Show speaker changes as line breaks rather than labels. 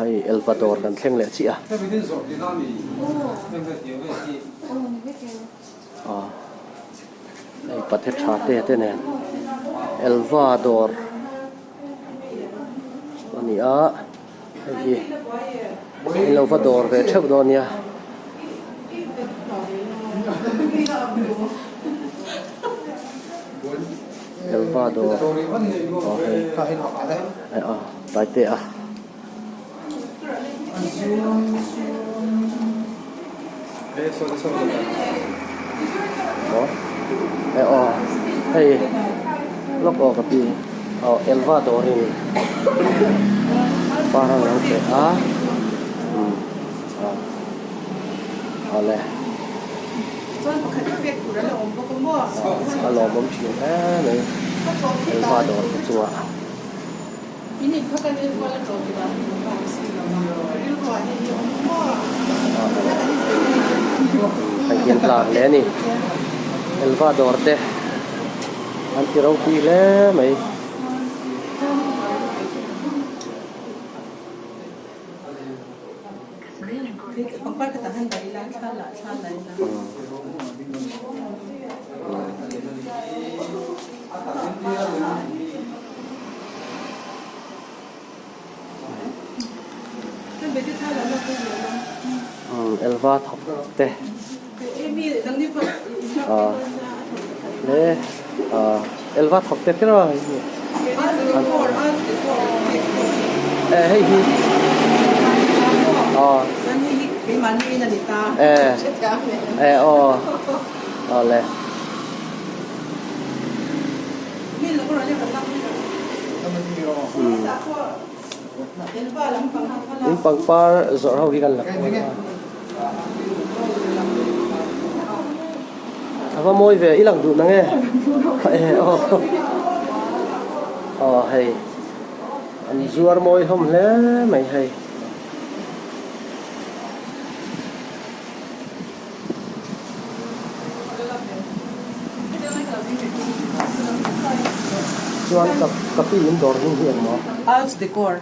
Hei Elva dawr kan thleng leh chiah a. Aw hei pathe tha te te nen Elva dawr a ni a hei hi in lo va dawr ve theuh dawn nia. Elva dawr aw hei aw taite a. Aw hei lawk aw ka pi aw elva dawrin par a lo pe a umm awle a lawmawm thin hle mai elva dawr te chungah. Hei hian tlar hle a ni Elva dawr te an ti ropui hle mai. Elva thawk te ah le ah Elva thawk te kher a eh hei hi ah eh eh aw awle. In pangpar zawrh ho hi kan la kual a a va mawi ve i lang duh nang e aw aw hei an zuar mawi hlawm hle mai hei. Chuan ka pi in dawr hming hi engmaw?
Alps Decor.